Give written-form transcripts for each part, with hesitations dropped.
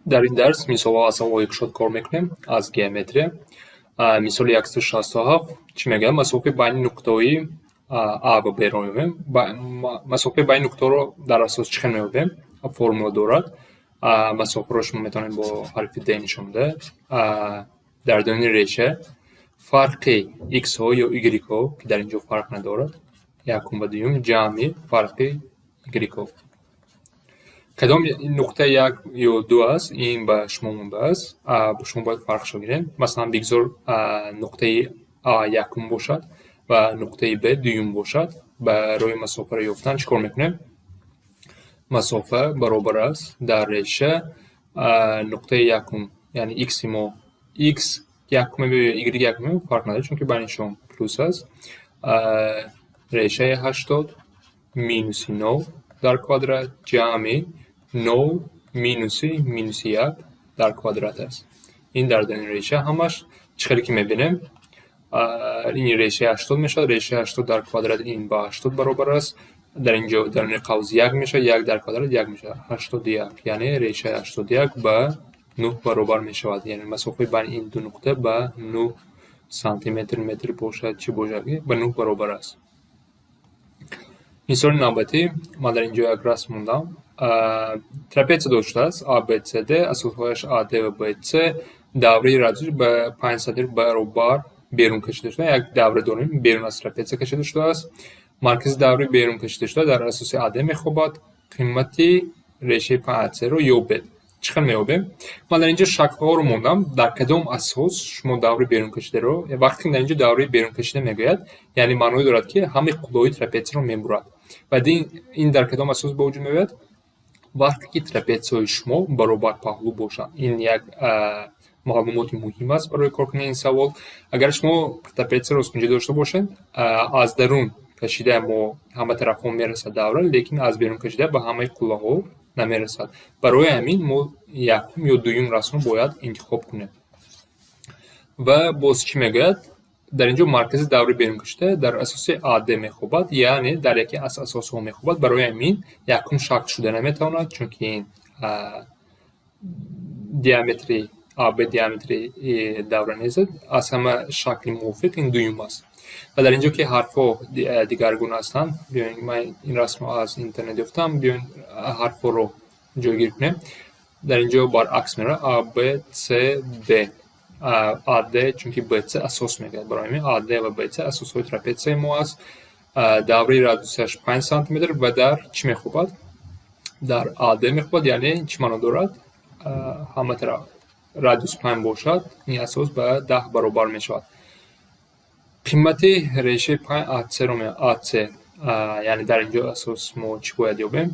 Дар ин дарс мисолҳо аз саволҳои кушод кор мекунем аз геометрия. Мисоли 167 чӣ мегӯяд? Масофаи байни нуқтаҳои А ва Б-ро меёбем. Масофаи байни нуқтаҳоро дар асос чӣ хел меёбем? Формула дорад. Масофаро шумо метавонед бо ҳарфи D нишон диҳед. Дар даруни реша фарқи x-ҳо ё y-ҳо, ки дар ин ҷо фарқ надорад, якум ва дуюм, ҷамъи фарқи y-ҳо. Кадом нуқта як ё ду аст, ин ба шумо монда аст. Шумо бояд фарқшо гиред. Масалан, бигзор нуқтаи А якум бошад ва нуқтаи Б дуюм бошад. Барои масофаро ёфтан чӣ кор мекунем? Масофа баробар аст дар реша нуқтаи якум, яъне икси мо, x якум ё y якум фарқ надорад, чунки байнишон плюс аст. Решаи 80 минуси нол дар квадрат ҷамъи нол минуси минуси як дар квадрат аст. Ин дар даруни реша ҳамаш. Чӣ хеле ки мебинем, ин решаи 80 мешавад. Решаи 80 дар квадрат ин ба 80 баробар аст. Дар ин ҷо даруни қавс як мешавад, як дар квадрат як мешавад, 81. Яъне решаи 81 ба 9 баробар мешавад. Яъне масофаи байни ин ду нуқта ба 9 сантиметр, метр бошад, чӣ бошад, ба 9 баробар аст. Мисоли навбатӣ. Ман дар ин ҷо як расм мондам. Трапеция дода шудааст ABCD, асосҳояш AD ва BC, давраи радиусаш ба 5 сантиметр баробар берун кашида шуда. Як давра дорем, берун аз трапеция кашида шудааст. Маркази давраи берун кашида шуда дар асоси AD мехобад. Қимати решаи 5 AC-ро ёбед. Чӣ хел меёбем? Ман дар ин ҷо шаклҳоро мондам. Дар кадом асос шумо давраи берун кашидаро? Вақте ки дар ин ҷо давраи берун кашида мегӯяд, яъне маъное дорад, ки ҳамаи қуллаҳои трапецияро мебурад. Ва ин дар кадом асос ба вуҷуд меояд? Вақте ки трапетсияҳои шумо баробарпаҳлӯ бошанд. Ин як маълумоти муҳим аст барои кор кардани ин савол. Агар шумо трапетсияро росткунҷа дошта бошед, аз дарун кашида мо ҳама тарафҳо мерасад давра, лекин аз берун кашида ба ҳамаи қуллаҳо намерасад. Барои ҳамин мо якум ё дуюм расмро бояд интихоб кунем. Ва боз чӣ мегӯяд? Дар ин ҷо маркази давраи берункашида дар асоси АД мехобад, яъне дар яке аз асосҳо мехобад. Барои ҳамин якум шакл шуда наметавонад, чунки ин диаметри АБ диаметри давра нест. Аз ҳама шакли мувофиқ ин дуюм аст. Ва дар ин ҷо ки ҳарфҳо дигаргуна ҳастанд, биёед, ман ин расмро аз интернет ёфтам, биёед, ҳарфҳоро ҷойгир кунем. Дар ин ҷо баръакс меравад: А, Б, С, Д, АД, чунки БЦ асос мегӯяд. Барои ҳамин АД ва БЦ асосҳои трапетсияи мо аст. Давраи радиусаш 5 сантиметр ва дар чӣ мехобад? Дар АД мехобад. Яъне чӣ маъно дорад? Ҳама тараф радиус 5 бошад, ин асос ба 10 баробар мешавад. Қимати решаи 5 АЦ-ро, АЦ, яъне дар ин ҷо асос мо чӣ бояд ёбем?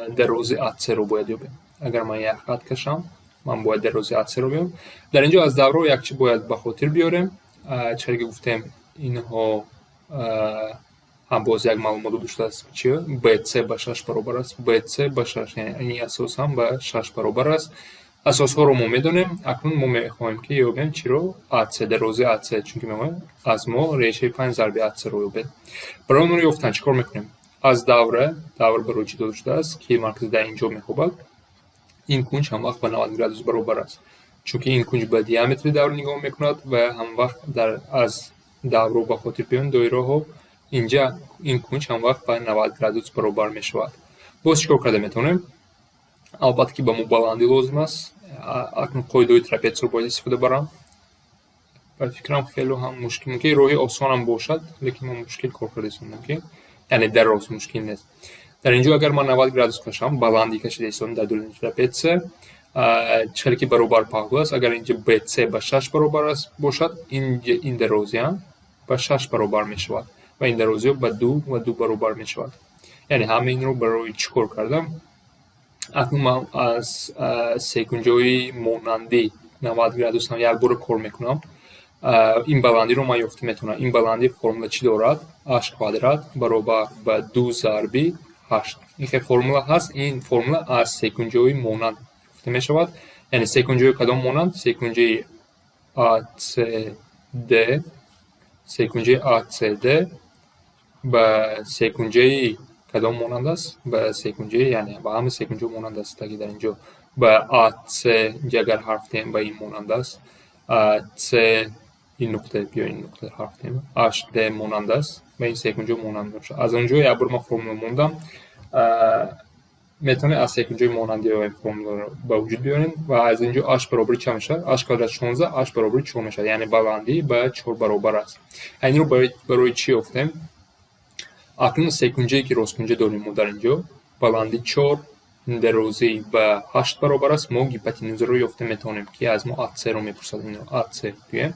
Дарози АЦ-ро бояд ёбем. Агар ман як хат кашам, ман бояд дарози АЦ-ро биёбам. Дар ин ҷо аз давраҳо як чӣ бояд ба хотир биёрем. Чизе ки гуфтем, инҳо ҳам боз як маълумот дода шудааст. Чи? БЦ ба 6 баробар аст. БЦ ба 6, яъне ин асос ҳам ба 6 баробар аст. Асосҳоро мо медонем. Акнун мо мехоҳем, ки ёбем чиро? АЦ, дарози АЦ, чунки мехоҳем, аз мо решаи 5 зарби АЦ-ро ёбед. Барои онро ёфтан чӣ кор мекунем? Аз давра, давра барои чӣ дода шудааст, ки маркази дар ин ҷо мехобад, ин кунҷ ҳамвақт ба 90 градус баробар аст, чунки ин кунҷ ба диаметри давра нигоҳ мекунад. Ва ҳамвақт дар аз давро ба хотир биёрем, доираҳо, инҷа ин кунҷ ҳамвақт ба 90 градус баробар мешавад. Боз чӣ кор карда метавонем? Албатта ки ба мо баландӣ лозим аст. Акнун қоидаҳои трапетсияро бояд истифода барам. Ба фикрам, хело ҳам мушкил, мумкин роҳи осонам бошад, лекин мо мушкил кор карда истодем. Мумкин, яъне дароз мушкил нест. Дар ин ҷо агар ман 90 градус кашам, баландӣ кашида истодам дар даруни трапетсия. Чӣ хеле ки баробар паҳлӯ аст, агар инҷа БЦ ба 6 баробар аст бошад, ин дарозиам ба 6 баробар мешавад ва ин дарозиҳо ба ду ва ду баробар мешавад. Яъне ҳама инро барои чӣ кор кардам? Акнун ман аз секунҷои монандӣ 90 градусам якбора кор мекунам. Ин баландиро ман ёфта метавонам. Ин баландӣ формула чӣ дорад? H квадрат баробар ба ду зарби ҳашт. Ин хел формула ҳаст. Ин формула аз секунҷои монанд ёфта мешавад. Яъне секунҷои кадом монанд? Секунҷаи ACD, секунҷаи ACD ба секунҷаи кадом? Кадом монанд аст? Ба секунҷа, яъне ба ҳама секунҷа монанд аст. Таги дар инҷо ба АЦ, инҷа агар ҳарф диҳем, ба ин монанд аст. С ин нуқта, биё ин нуқта ҳарф диҳем. HD монанд аст. Ба ин секунҷа монанд бошад. Аз он ҷо як бор ман формула мондам. Метавонед аз секунҷои монанди формуларо ба вуҷуд биёрем ва аз ин ҷо h баробари чанд мешавад? H квадрат 16, h баробари 4 мешавад, яъне баландӣ ба 4 баробар аст. Инро барои чӣ ёфтем? Акнун секунҷае ки росткунҷа дорем мо дар ин ҷо, баландӣ 4, дарозӣ ба 8 баробар аст, мо гипотенузаро ёфта метавонем, ки аз мо АЦ-ро мепурсад. Инро АЦ гӯем.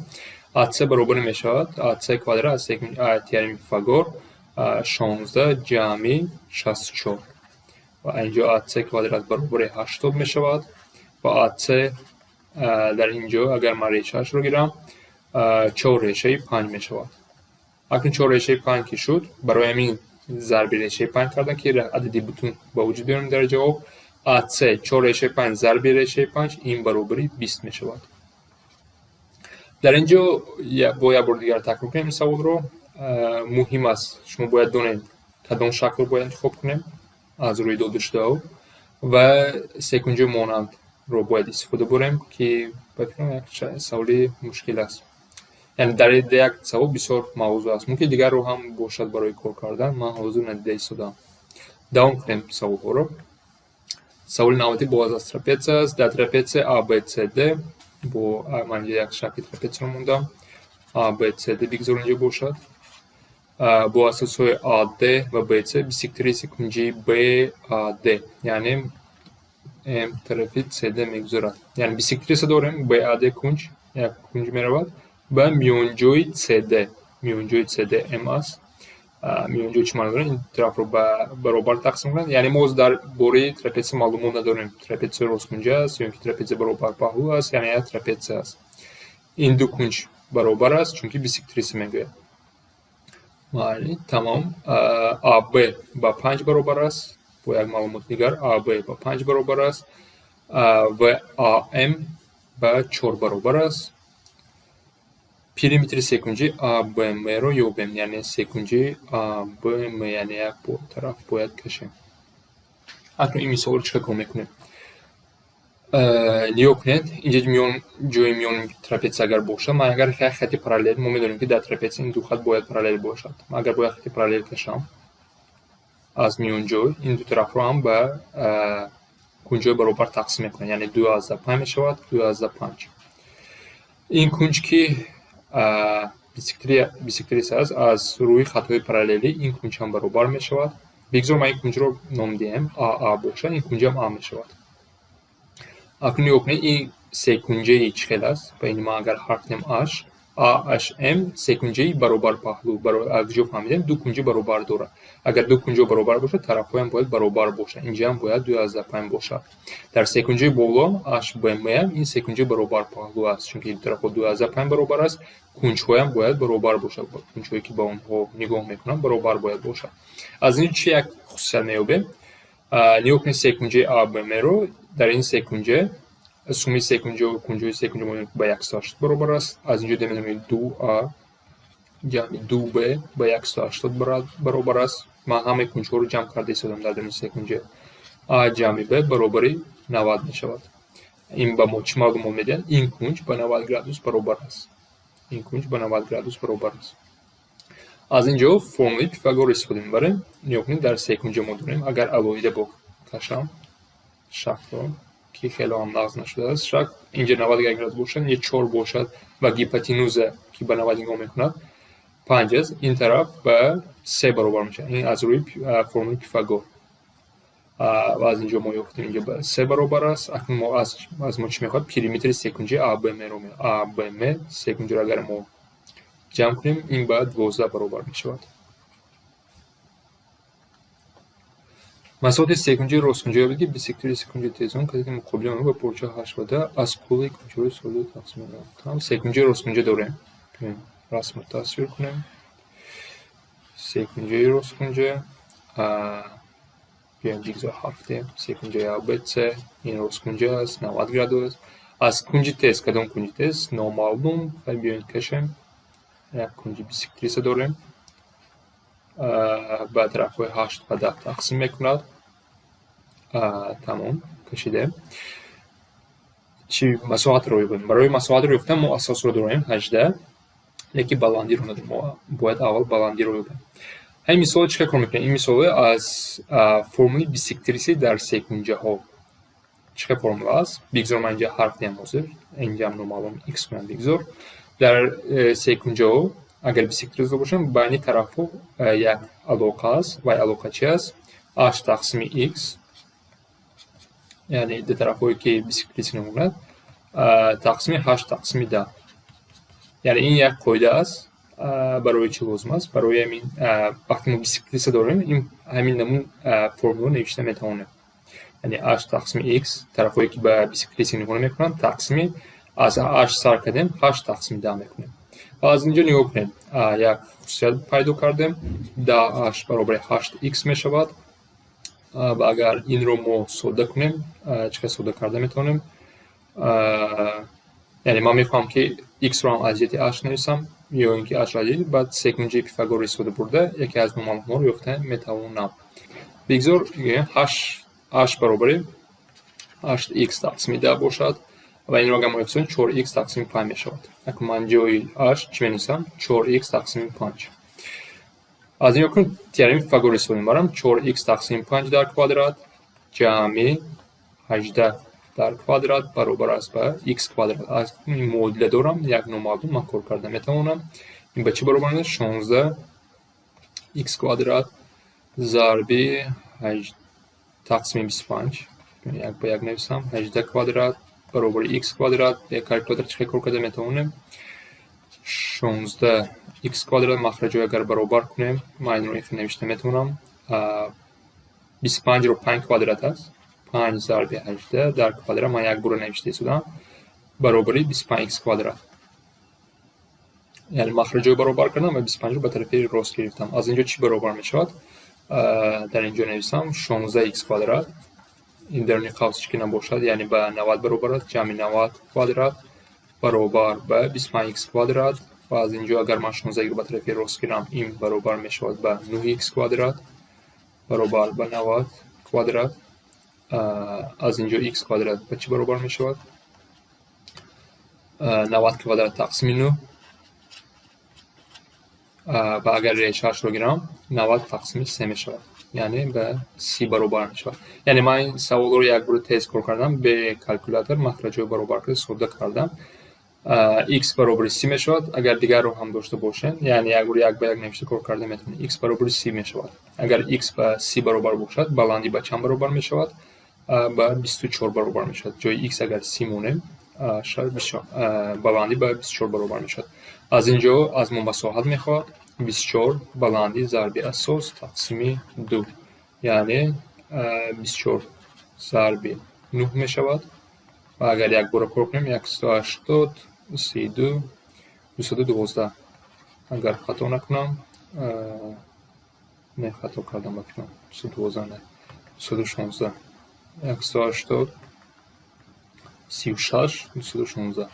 АЦ баробари мешавад АЦ квадрат аз теореми Пифагор 16 ҷамъи 64. Ва инҷо АЦ квадрат баробари 80 мешавад ва АЦ дар ин ҷо агар ман решаашро гирам, 4 решаи 5 мешавад. Акнун 4 решаи 5 ки шуд, барои ҳамин зарби решаи 5 кардам, ки адади бутун ба вуҷуд биёрем дар ҷавоб. АЦ 4 решаи 5 зарби решаи 5, ин баробари 20 мешавад. Дар ин ҷо бо як бори дигар такрор кунем ин саволро. Муҳим аст, шумо бояд донед, кадом шаклро бояд интихоб кунем аз рӯи додашудаҳо ва секунҷои монандро бояд истифода бурем, ки ба фикрам як саволи мушкил аст. Яъне дар як савол бисёр мавзӯъ аст. Мумкин дигар роҳ ҳам бошад барои кор кардан, ман ҳозир надида истодаам. Давом кунем саволҳоро. Саволи навбатӣ боз аз трапеция аст. Дар трапеция ABCD бо ман инҷа як шакли трапецияро мондам. ABCD бигзор инҷо бошад. Бо асосҳои AD ва BC бисектриси кунҷии BAD, яъне М тарафи CD мегузарад. Яъне бисектриса дорем, BAD кунҷ, як кунҷ меравад ба миёнҷои CD. Миёнҷои CD М аст. Миёнҷои чӣ маъно дорад? Ин тарафро ба баробар тақсим кунад. Яъне мо дар бораи трапеция маълумот надорем. Трапеция росткунҷа аст ё ин ки трапеция баробарпаҳлӯ аст, яъне як трапеция аст. Ин ду кунҷ баробар аст, чунки бисектриса мегӯяд. Майли, тамом. АБ ба 5 баробар аст. Бо як маълумоти дигар АБ ба 5 баробар аст ва АМ ба 4 баробар аст. Периметри секунҷи АБМ-ро ёбем, яъне секунҷи АБМ, яъне як тараф бояд кашем. Акнун ин мисолро чӣ кор мекунем? Нигоҳ кунед, инҷа ҷои миёни трапеция агар бошад, ман агар як хати параллел, мо медонем, ки дар трапеция ин ду хат бояд параллел бошад. Ман агар бо як хати параллел кашам аз миёнҷой, ин ду тарафро ҳам ба кунҷҳои баробар тақсим мекунам, яъне 2,5 мешавад, 2,5. Ин кунҷ, ки бисектриса аст, аз рӯи хатҳои параллелӣ ин кунҷ ҳам баробар мешавад. Бигзор ман ин кунҷро ном диҳем, АА бошад, ин кунҷ ҳам А мешавад. Акнун нигоҳ кунед, ин секунҷаи чӣ хел аст? Ба ин ман агар ҳарф диҳем H, AHM секунҷаи баробарпаҳлӯ. Аз куҷо фаҳмидем? Ду кунҷи баробар дорад. Агар ду кунҷо баробар бошад, тарафҳоям бояд баробар бошад. Инҷа ҳам бояд 2,5 бошад. Дар секунҷаи боло HBM ин секунҷаи баробарпаҳлӯ аст, чунки ду тарафҳо 2,5 баробар аст, кунҷҳоям бояд баробар бошад. Кунҷҳое, ки ба онҳо нигоҳ мекунанд, баробар бояд бошад. Аз ин чӣ як хусусият меёбем? Нигоҳ кунед секунҷаи АБМ-ро. Дар ин секунҷа суммаи секунҷа, кунҷҳои секунҷа мо ба 180 баробар аст. Аз инҷо медонем, 2А ҷамъи 2Б ба 180 баробар аст. Ман ҳамаи кунҷҳоро ҷамъ карда истодам дар даруни секунҷа. А ҷамъи Б баробари 90 мешавад. Ин ба мо чӣ маълумот медиҳад? Ин кунҷ ба 90 градус баробар аст. Ин кунҷ ба 90 градус баробар аст. Аз ин ҷо формулаи Пифагорро истифода мебарем. Нигоҳ кунед, дар секунҷа мо дорем, агар алоҳида бо кашам шаклро, ки хеле ҳам нағз нашудааст шакл, инҷа 90 градус бошад, инҷа 4 бошад ва гипотенуза, ки ба 90 нигоҳ мекунад, 5 аст, ин тараф ба 3 баробар мешавад. Ин аз рӯи формулаи Пифагор. Ва аз инҷо мо ёфтем, инҷа ба 3 баробар аст. Акнун мо аз мо чӣ мехоҳад? Периметри секунҷаи АБМ-ро. АБМ секунҷаро агар мо ҷамъ кунем, ин ба 12 баробар мешавад. Масоҳати секунҷаи росткунҷа ёбед, ки бисектори секунҷаи тезон катети муқобили он ба порча 8 ва 10 аз кулли кунҷҳои соҳилӣ тақсим мегардад. Там секунҷаи росткунҷа дорем. Биёем расмро тасвир кунем. Секунҷаи росткунҷа, биёем бигзор ҳарф диҳем. Секунҷаи АБЦ, ин росткунҷа аст, 90 градус. Аз кунҷи тез, кадом кунҷи тез номаълум, биёем кашем. Як кунҷи бисектриса дорем. Ба тарафҳои 8 ва 10 тақсим мекунад. Тамом, кашидем. Чӣ, масоҳатро ёбем. Барои масоҳатро ёфтан мо асосро дорем, 18, лекин баландиро надорем. Мо бояд аввал баландиро ёбем. Ҳамин мисолро чӣ кор мекунем? Ин мисолро аз формули бисектриси дар секунҷаҳо. Чӣ хел формула аст? Бигзор ман инҷа ҳарф диҳам ҳозир. Инҷаам номаълум x кунам, бигзор. Дар секунҷаҳо агар бисектриса бошанд, байни тарафҳо як алоқа аст. Вай алоқа чи аст? H тақсими x, яъне ду тарафҳое, ки бисектриса мемонад, тақсими ҳашт тақсими 10. Яъне ин як қоида аст. Барои чӣ лозим аст? Барои ҳамин, вақте мо бисектриса дорем, ин ҳамин намун формула навишта метавонем. Яъне h тақсими x, тарафҳое, ки ба бисектриса нигоҳ мекунанд, тақсими аз h сар кардем, ҳашт тақсими 10 мекунем. Ва аз инҷо нигоҳ кунем, як хусусият пайдо кардем: 10 h баробари ҳашт x мешавад. Ва агар инро мо содда кунем, чӣ қадр содда карда метавонем? Яъне ман мехоҳам, ки x-ро ҳам аз ҷиҳати h нависам ё ин ки h аз ҷиҳати, баъд секунҷаи Пифагорро истифода бурда, яке аз номаълумҳоро ёфта метавонам. Бигзор h баробари ҳашт x тақсими 10 бошад ва инро агар мо ҳисобем, чор x тақсими панҷ мешавад. Акнун ман ҷои h чӣ менависам? Чор x тақсими панҷ. Аз ин кун теореми Пифагорро истифода мебарам: чор x тақсими панҷ дар квадрат ҷамъи 18 дар квадрат баробар аст ба x квадрат. Аз ин муодила дорам, як номаълум, ман кор карда метавонам. Ин ба чӣ баробар аст? 16 x квадрат зарби тақсими 25, як ба як нависам, 18 квадрат баробари x квадрат. Як калькулятор чӣ хел кор карда метавонем? 16 x квадрат, махраҷҳои агар баробар кунем, ман инро ин хел навишта метавонам: 25-ро панҷ квадрат аст, панҷ зарби 18 дар квадрат, ман як бора навишта истодам, баробари 25 x квадрат. Яъне махраҷҳои баробар кардам ва 25-ро ба тарафи рост гирифтам. Аз инҷо чӣ баробар мешавад? Дар инҷо нависам: 16 x квадрат, ин даруни қавс чӣ ки набошад, яъне ба 90 баробар аст, ҷамъи 90 квадрат баробар ба 25 x квадрат. Ва аз инҷо агар ман 16-ро ба тарафи рост гирам, ин баробар мешавад ба 9 x квадрат баробар ба 90 квадрат. Аз инҷо x квадрат ба чӣ баробар мешавад? 90 квадрат тақсими 9 ва агар решаашро гирам, 90 тақсими се мешавад, яъне ба 30 баробар мешавад. Яъне ман ин саволро як бора тез кор кардам, бе калькулятор махраҷҳои баробар карда, содда кардам. X баробари 30 мешавад. Агар дигарро ҳам дошта бошем, яъне як бор як ба як навишта кор карда метавонем, x баробари 30 мешавад. Агар x ба 30 баробар бошад, баландӣ ба чанд баробар мешавад? Ба 24 баробар мешавад. Ҷои x агар 30 монем, баландӣ ба 24 баробар мешавад. Аз ин ҷо аз мо масоҳат мехоҳад: 24 баландӣ зарби асос тақсими ду, яъне 24 зарби нӯҳ мешавад. Ва агар якбора кор кунем, 180, 32, 212, агар хато накунам. Не, хато кардам, ба фикрам, 212 не, 216, 180, 36, 216.